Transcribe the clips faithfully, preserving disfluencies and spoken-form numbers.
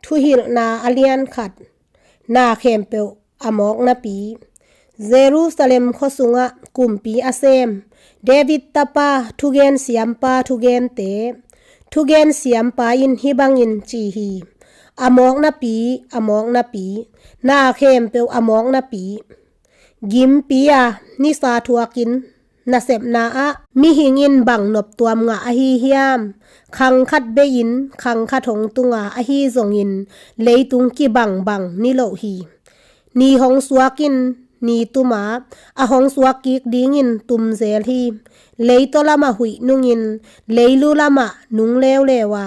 Thuhilhna a lian khat. Na khempeuh a mawknapi. Jerusalem khua sungah kumpi a sem, David tapa, thugen siampa thugente. Thugen siampa in hih bangin ci hi: A mawknapi, a mawknapi, na khempeuh a mawknapi. Gimpi a, nisa thuakin nasepna ah mihing in bang noptuam ngah ahi hiam? Khang khat bei-in khang khat hong tunga, ahi zongin leitung kibangbang niloh hi. Ni hong suak in ni tum a, a hong suak kik dingin tum zel hi. Leitaw lamah huih nungin leilu lamah nung leuleu a,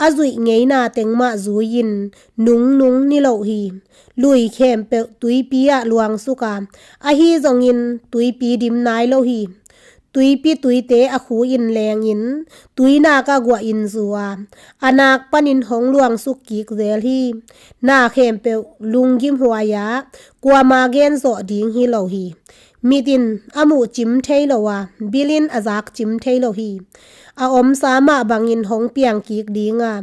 a zuih ngeina teng mah zui-in nungnung niloh hi. Lui khempeuh tuipi ah luangsuk a, ahi zongin tuipi dim nai lo hi. Tuipi tuite a khu-in lengin tuinak ah guahin zu a, a nak panin hong luangsuk kik zel hi. Na khempeuh lunggim huai a, kuama gen zawh ding hi lo hi. Mit in a muh cim thei lo a, bil in a zak cim thei lo hi. A omsa mah bangin hong piang kik ding a,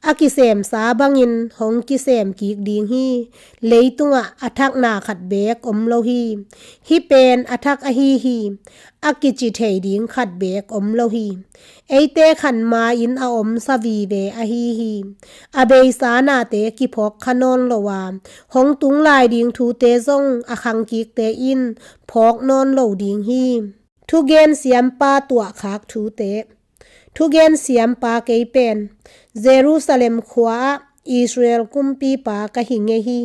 a kisemsa bangin hong kisem kik ding hi. Leitungah a thakna khat beek om lo hi. Hih pen a thak ahi hi. A kici thei ding khat beek om lo hi. Eite khanma-in a omsa vive ahi hi. A beisa nate kiphawk kha nawn lo a, hong tung lai ding thute zong a khangkikte in phawk nawn lo ding hi. Thugen siampa tuahkhak thute. Thugen siampa kei pen Jerusalem khua-ah Israel kumpipa ka hi ngei hi.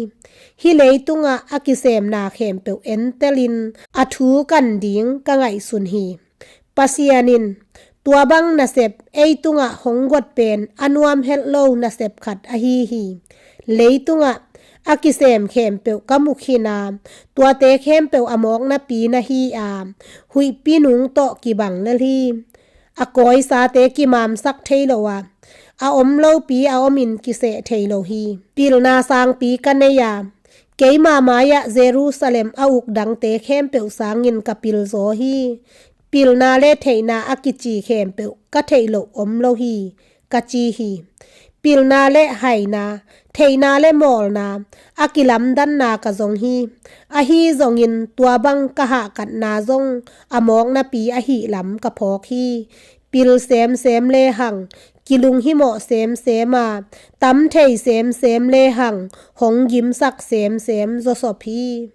Hih leitungah a kisemna khempeuh entelin a thu kan ding ka ngaihsun hi. Pasian in tua bang nasep ei tungah hong guat pen a nuam helh lo nasep khat ahi hi. Leitungah a kisem khempeuh ka mu khin a, tuate khempeuh a mawknapi na hi a, huihpi nung tawh kibang lel hi. A kawisate kimamsak thei lo a, a om lopi a omin kiseh thei lo hi. Pilna sangpi ka nei a, keima mai-ah Jerusalem a uk dangte khempeuh sangin ka pilzaw hi. Pilna le theihna a kici khempeuh ka theih loh om lo hi, ka ci hi. Pilna le haina, theihna le mawlna, a kilamdanna ka zong hi. Ahi zongin tua bang ka hahkatna zong a mawknapi ahih lam ka phawk hi. Pil semsem lehang, kilunghimawh semsem a, tam thei semsem lehang, hong gimsak semsem zawsop hi.